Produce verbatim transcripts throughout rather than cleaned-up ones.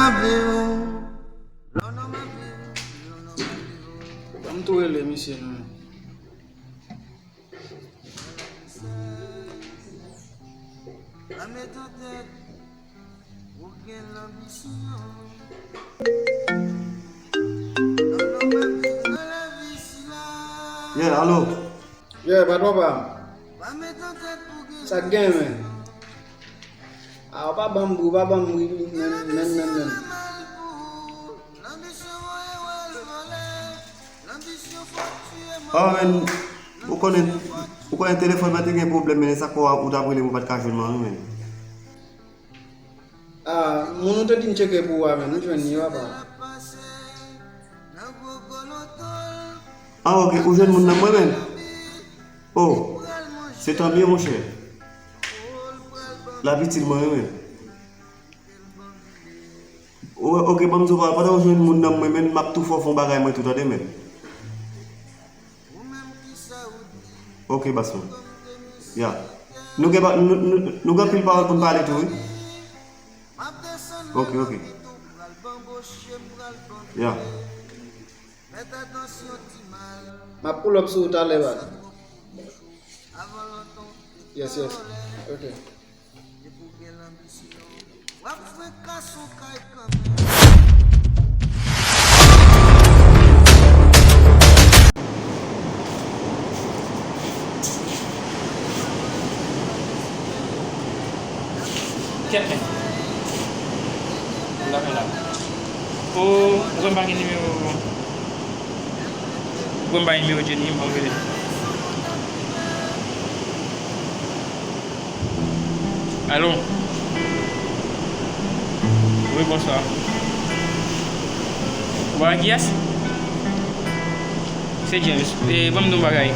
Ban m tou rele misye non. Yeah, alo. Yeah, patwon pa m. Sa k gen, men? A, w pa ban m bri, w pa ban m bri, men, men, men, men. Oh, men, ou konnen, ou konnen telefòn mwen te gen pwoblèm, men sa k fè w t ap rele m, ou pa t ka jwenn mwen, wi, men. Ah, moun ou te di m tcheke pou ou a, men, ou jwenn li, papa? Ah, ok, ou jwenn moun nan mwen, men. Oh, se tan byen, monchè. L ap itil mwen, wi, men. O-, ok, ban m di w, pandan w jwenn moun nan mwen, men, m ap tou fè w fè yon bagay mwen tou, tande, men. Ok, bas mwen. Ya. Nou gen pa-, nou, nou, nou gen anpil pawòl pou n pale tou, wi. Ok, ok. Ya. M ap pull up sou ou talè, baz. Yes, yes. Ok. Kèt, men. M ta fè la. O, ou kwè m pa gen nimewo. Ou kwè m pa gen nimewo Jenny, m pa rele. Alo. Wi, bonswa. Ou pale ak kiyès? Se James. E, ban m di w yon bagay.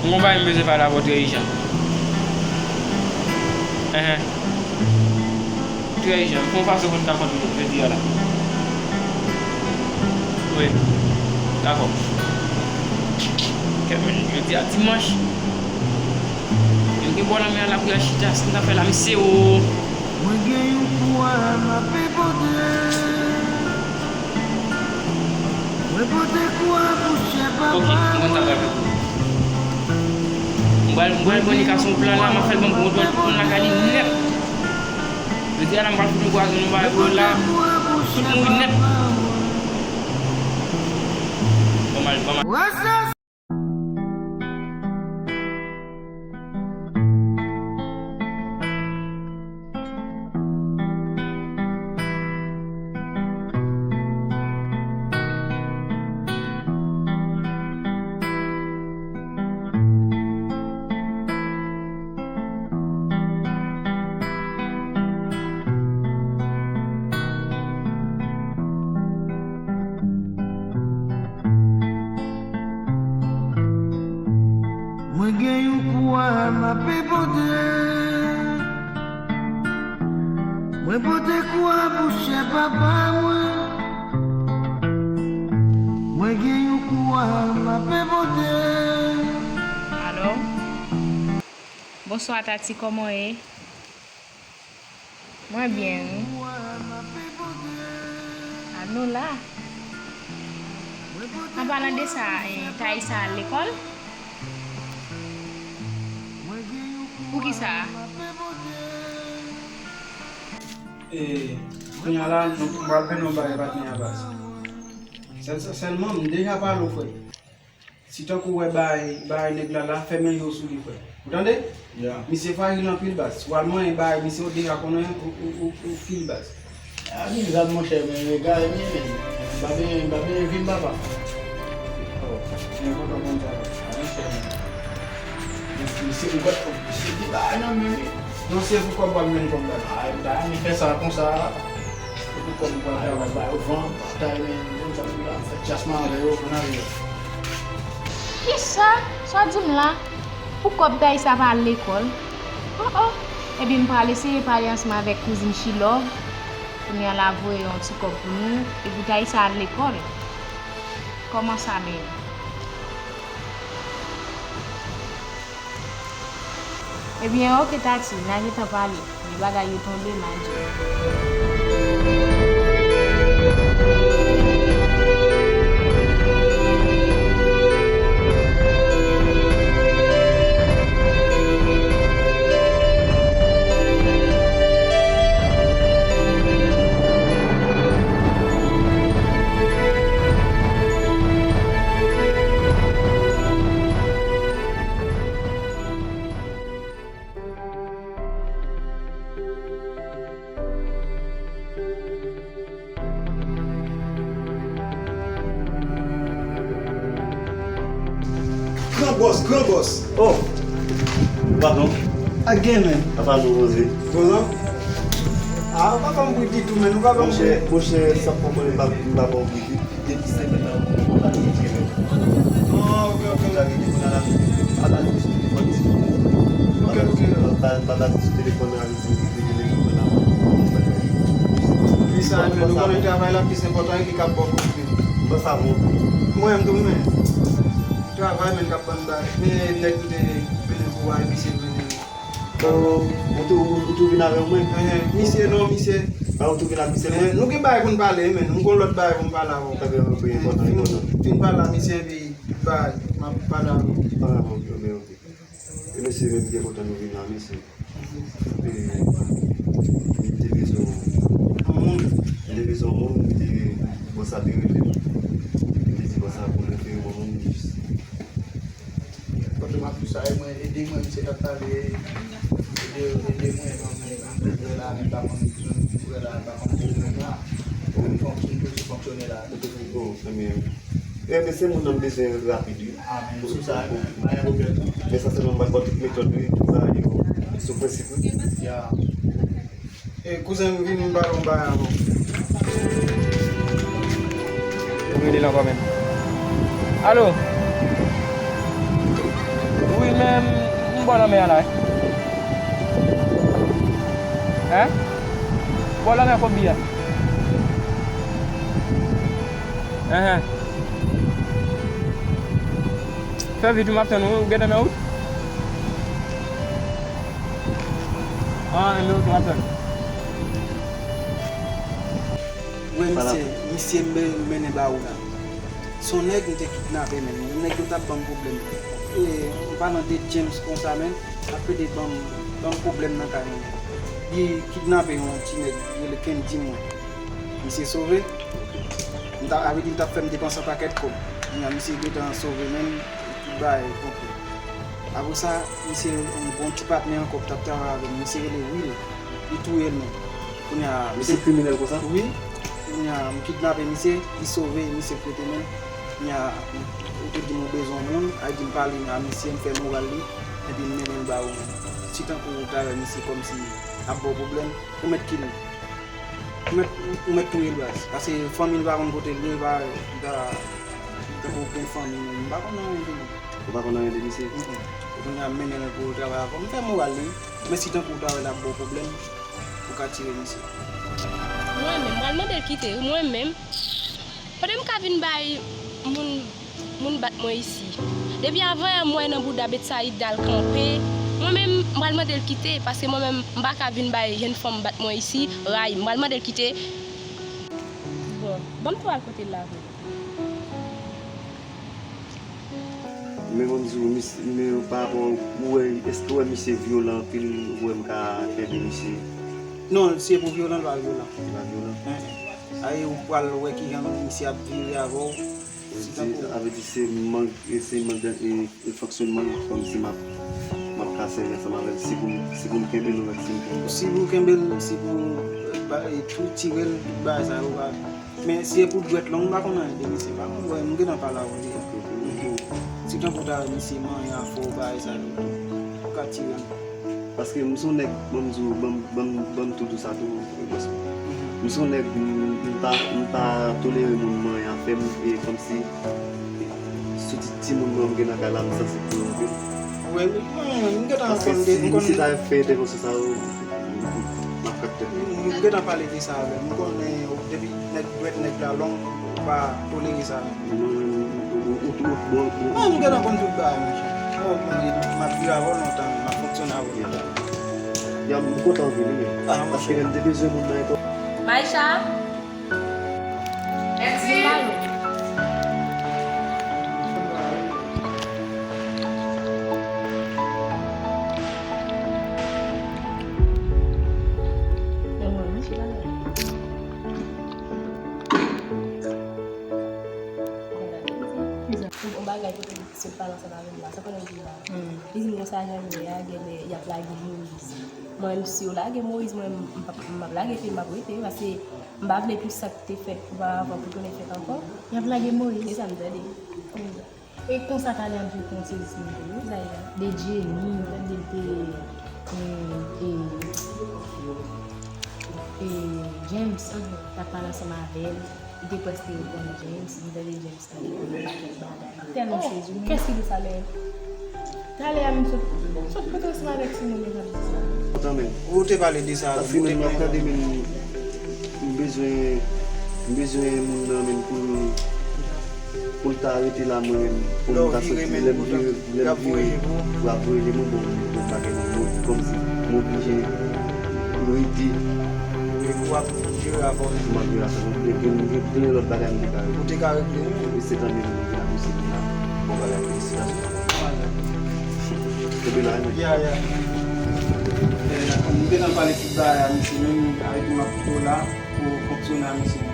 M gon bagay m bezwen pale avè w trè ijan. Enhen. Trè ijan. Fè yon fason pou n dakò jodi a la. Wi. Dakò. Kèt, men, jodi a dimanch. Yo gen bò lanmè a la pou y al chita. Sa n ta fè la, mesye o. Mwen gen yon kou a m ape pote. Mwen pote kou a pou chè papa mwen. Ok, mwen ta pral. Mwen pral, mwen pral ban nèg la yon plan la, m ap fè l ban m gwo dwèt pou moun lakay li nèt. Jodi a la, m pral fout yon pwazon nan bagay pou yo la. Tout mouri nèt. Ban m al, ban m al. Mwen gen yon kou a m ape pote. Mwen pote kou a pou chè papa mwen. Mwen gen yon kou a m ape pote. Alo? Bonswa, Tati, kòman w ye? Mwen byen, wi. A, nou la. An palan de sa, eh, Thaïsa al lekòl? Poukisa? E, kounye a la, nou pral vin yon bagay patnè a baz. Sèl, sèlman, m deja pale w, frè. Si tankou w wè bay, bay nèg la la, fèmen je w sou li, frè. Ou tande? Ya. Misye frajil anpil, baz. Si w al manyen bay misye, w deja konnen ou, ou, ou, ou fini, baz. A, vin zam, monchè, men egare m ye, men. M pa benyen, m pa benyen vin, papa. Oh, men kontan konn sa, baz. A, monchè, men. Misye, misye, ou bat, misye, gen bagay nan men, wi. Non, se pou kòb w ap jwenn kòb, baz. A, m ta renmen fè sa konsa. Se pou kòb ou pral travay, ba yo van, batay, men, menm sa pou la fè djasman avè yo, ann avè yo. Kisa? Sa w di m la? Pou kòb Thaïsa pa al lekòl? Oh, oh! Ebyen, m pral eseye pale ansanm avèk kouzin Chilove. Kounye a la voye yon ti kòb pou nou, e pou Thaïsa al lekòl. Kòman sa menm? Ebyen, oke, Tati, n a gentan pale. Men bagay yo tonbe mal, Jim. Gran bòs, gran bòs. Oh! Patwon. A gen, men. Apa nou poze? Poze? Ah, ou pa ban m pri ditou, men. Ou pa ban m pri. Monchè, monchè, sa poko, m pa, m pa ba w pri ditou. Depi se mwen nan kontak li, men. Oh, ok, ok. Kontak li, kounye a la, pa ta sou telefòn li. Ok, ok. Pa ta, pa ta sou telefòn li, avè di li, li telefòn la. Wi, sa, men nou konnen travay la plis enpòtan, e li k ap ba w kout men. Mwen sa bon. Mwen menm tou, men. Travay, men, k ap ban m bagay. Men nèg ou te mennen pou a, epi se mennen. Bon, ou tou, ou, ou tou vin avè mwen? Enhen, misye, non, misye. Ah, ou tou vin ak misye, non? Enhen, nou gen bagay pou n pale, men. M gon lòt bagay pou m pale avè w. Sa gen yon bagay enpòtan, enpòtan. Fin pale a misye, epi tout bagay, m ap pale avè w. Ah, ok, ok, ok. E mesye, men, m byen kontan nou vin la, mesye. E, m te bezwen yon moun. M te bezwen yon moun, m te, bòs la te rele m. M te di bòs la pou l refere m yon moun jis. Kote m ap di sa, e mwen, ede mwen, misye t ap pale, ede, ede mwen, ban mwen, ban mwen, frè la, li pa konn, frè la, li pa konn pwoblèm la. Ou fè yon ti toujou fonksyone la. Ou te fè, oh, ebyen, ebyen, se moun nan m bezwen rapid, wi. Ah, men sou sa, pa gen pwoblèm. Men sa sèlman, m pral ba w tout metòd, wi, tout bagay yo, sou prensip, wi. Ya. E, kouzen m, vini m pale yon bagay avè w. Ou rele l ankò menm. Alo? Wi, men m, m bò lanmè a la, wi. Hen? Bò lanmè Kobe a. Enhen. Fè vit, wi, m ap tann ou. Ou gentan nan wout? Ah, enben, ok, m ap tann. Wè misye, misye m mennen ba ou la. Se yon nèg m te kidnape, men yon nèg yo t ap ban m pwoblèm. E, yon palan de James konsa, men, ap plede ban m, ban m pwoblèm nan kay mwen. Li kidnape yon ti nèg, li rele Kendy, mwen. Misye sove. M t ap, avè di m t ap fè m depanse yon pakèt kòb. Kounye a, misye gentan sove, men, tout bagay konpli. Apre sa, misye, yon bon ti patnè ankò k t ap travay avè m, misye rele Will. Li touye l menm. Kounye a, misye kriminèl konsa? Wi. Kounye a, m kidnape misye, li sove, misye prete menm. Kounye a, ou te di m ou bezwen yon moun, al di m pale a misye, m fè moral li, epi m mennen l ba ou menm. Si tankou ou ta wè misye kòmsi ap ba w pwoblèm, ou mèt kile l. Ou mèt, ou mèt touye l, baz. Paske fanmi l pa konn kote l ye, pa, li ta, li tankou gen fanmi menm. M pa konn anyen de li. Ou pa konn anyen de misye? Mm, mm. Kounye a, m mennen l pou l travay avè w. M fè moral li. Men si tankou w ta wè l ap ba w pwoblèm, ou ka tire misye. Mwen menm, m pral mande l kite, wi, mwen menm. Kote m ka vin bay moun, moun bat mwen isi? Depi avanyè m wè nan bouda Betsayda l kanpe. Mwen menm, m pral mande l kite, paske mwen menm, m pa ka vin bay jenn fanm bat mwen isi, ray. M pral mande l kite. Bon, ban m tou al kote l la vre. Men ban m di w, mis-, men pa rapò, ou wè, èske w wè misye vyolan anpil, ou wè m ka kenbe misye? Non, si e pou vyolan, l pa vyolan. Li pa vyolan? Hen. Aye, ou pral wè kijan misye ap vire avè w. Sa vle di se mank, e se mank de, e, e fonksyonman l, kòmsi m ap, m ap ka sèvi ansanm avè l, si pou m, si pou m kenbe l, ou mèt si m kenbe l. Si pou kenbe l, si pou, e, ba, e, tou tire l, tout bagay sa yo, pa, men si e pou dwèt long, m pa konn anyen de misye, m pa konn, wè, m gentan pale avè w deja. Si tankou ta wè misye manyen afè w, bagay sa yo, ou ka tire l. Paske m se yon nèg, ban m di w, ban m, ban m, ban m tou di w sa tou, bòs. M se yon nèg, m, m pa, m pa tolere moun manyen afè m, e kòmsi, sou ti, timoun mwen m gen nan kay la, m sansib pou yo anpil. Wi, wi, mwen, m gentan konn de, m konn. Paske si misye ta fè entèvansyon sa yo, m, m, m ap kapte. M gentan pale de sa avè l. M konnen depi nèg dwèt nèg la long, ou pa tolere sa. Non, non, non, ou, ou, ou, ou, ou, ou. Mwen, m gentan konn tout bagay, monchè. Mwen, mwen, m ap viv avè w lontan, m ap fonksyone avè w lontan. Ya, m kontan w vini, men. Ah, monchè. Paske m te bezwen moun nan enkò. Maïcha? Vin ba yo. Yon bagay kote li sot pale ansanm avè m la, sa pandan m vin la. Li di m konsa jan l ye a, genlè y ap lage Moyiz. Mwen menm si yo lage Moyiz, mwen menm m p ap, m p ap lage fi m, m ap rete, paske m pa vle pou sa k te fèt oparavan pou tounen fèt ankò. Y ap lage Moyiz. Se sa m tande. E konsa talè a m jwe pou yon sezisman tou wi. De Jenny, m tande l te e, e, e James, t ap pale ansanm avè l. Li te prèske reponn James, m tande James tande yon pakèt bagay. M tèlman sezi wi. Kès ki di sa lè? Talè a m sot, sot pote ansanm avèk timoun yo k ap di sa. Ou te pale de sa. Paske menm m ap tande menm, m bezwen, m bezwen moun nan menm pou l, pou l ta rete la mwen menm, pou m ta soti lè m vire, lè m vire, pou ap voye je m, bon, m vin fè yon pakèt lòt kòmsi m oblije rete. Epi w ap jere avè w. M ap jere avè w. Gen, gen, gen lòt bagay m te ka regle. Ou te ka regle wi. Epi se tanmen m vin la, mesye vin la. Bon bagay, felisitasyon. Kenbe la, wi. Ya, ya. Eh, m gentan pale tout bagay a misye menm, avèk m ap kite w la pou fonksyone a misye menm.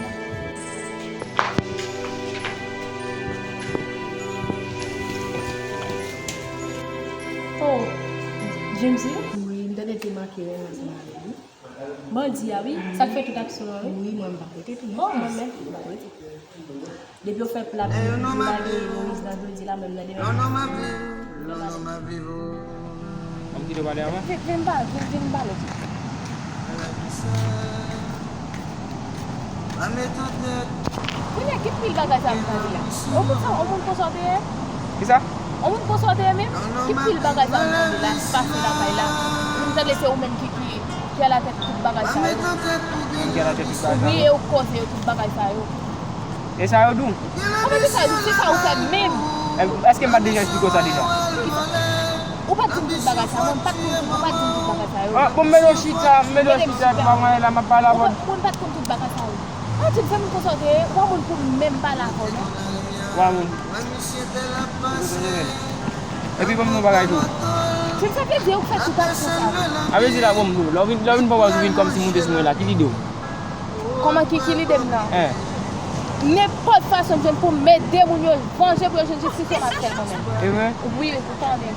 Oh, James wi? Wi, m tande te manke renmen ansanm avè l wi. Bandi a wi, sa k fè tout aksyon an wi. Wi, mwen m pa kote tou non. Oh, mwen menm, m pa kote. Depi yo fè plat, yo lage Moïse nan jodi la, menm nan demen. An m kite w pale avan. Vin, vin pale, vin, vin pale. Kounye a, ki pil bagay sa m tande a? Ou konn sa, yon moun konsa w te ye? Kisa? Yon moun konsa w te ye menm? Ki pil bagay sa m tande la, ki pase lakay la? M tande se ou menm ki, ki, ki alatèt tout bagay sa yo. Ki alatèt tout bagay sa yo? Wi, e ou k koze yo tout bagay sa yo. E sa yo di w? Kòman se sa yo di w? Se sa ou fè menm. Èske m pa t deja eksplike w sa deja? Ou pa t di m tout bagay sa, mwen, m pa t konn, ou pa t di m tout bagay sa yo. Ah, bon, m mete w chita, m mete w chita, epi pa mwen la, m ap pale avè w. Mwen, mwen pa t konn tout bagay sa yo. Ah, James, se moun konsa w te ye, ou pa moun pou m menm pale avè w, non. Ou pa moun. Epi ban m yon bagay tou. James, sa vle di ou k fè tout aksyon sa yo. A vle di la, bon, lè w vin, lè w vin pran baz ou vin kòmsi moute sou mwen la, ki lide w? Kòman ki, ki lide m nan? Nenpòt fason m jwenn pou m ede moun yo vanje pou yo jwenn jistis yo, m ap fè l mwen menm. E vre? Wi, ou konnen.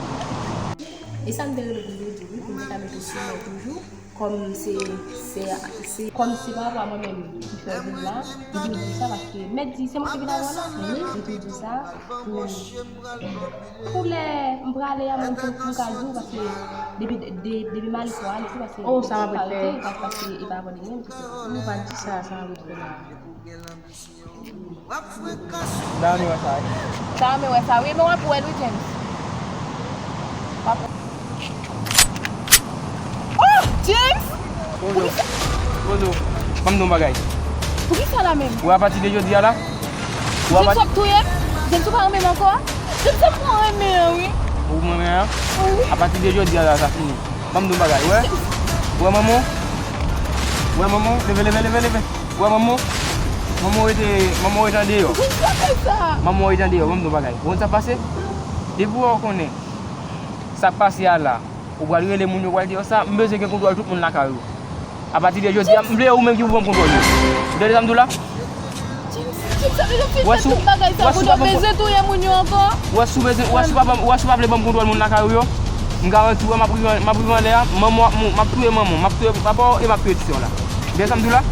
E sa m te rele pou m te di w, wi, pou m ta mete w sou mwen toujou. Kòm se, se, se, kòm se pa rapò a mwen menm ki fè w vin la, m te di w sa paske mèt di se mwen ki vin avè w la. Wi, m te di w sa pou Pou lè m prale a, mwen pou, pou m ka di w, paske depi, de, depi m ale fò ale tou, paske sa m ap rete, paske e pa avè w li menm ki fè. Ou pa di sa, sa m ap rete la. Dayè m wè sa, wi. Dayè m wè sa, wi, men w ap wè l, wi, James. W ap wè. Oh, James! Bonjou. Bonjou. Ban m di w yon bagay. Poukisa la menm? Ou wè apati de jodi a la? Ou wè apati... James, w ap touye m? James, ou pa renmen m ankò? James, se mwen w renmen an, wi. Ou renmen an? Wi. Apati de jodi a la, sa fini. Ban m di w yon bagay, ou wè? Ou wè manman w? Ou wè manman w? Leve, leve, leve, leve. Ou wè manman w? Manman w rete, manman w rete andeyò. James, pa fè sa. Manman w rete andeyò, ban m di w yon bagay. Ou konn sa k pase? Depi w wè w konnen sa k pase a la, ou pral rele moun yo, pral di yo sa, m bezwen gen kontwòl tout moun lakay ou. Apati de jodi a, m vle ou menm ki pou pran kontwòl yo. Ou tande sa m di w la? James, James, sa vle di w fin fè tout bagay sa pou nou bezwen touye moun yo ankò? Ou wè si w bezwen, ou wè si w pa, ou wè si w pa vle ban m kontwòl moun lakay ou yo, m garanti w, m ap rive, m ap rive anlè a, manman w ap mou-, m ap touye manman w, m ap touye papa w e m ap touye ti sè w la. Ou tande sa m di w la?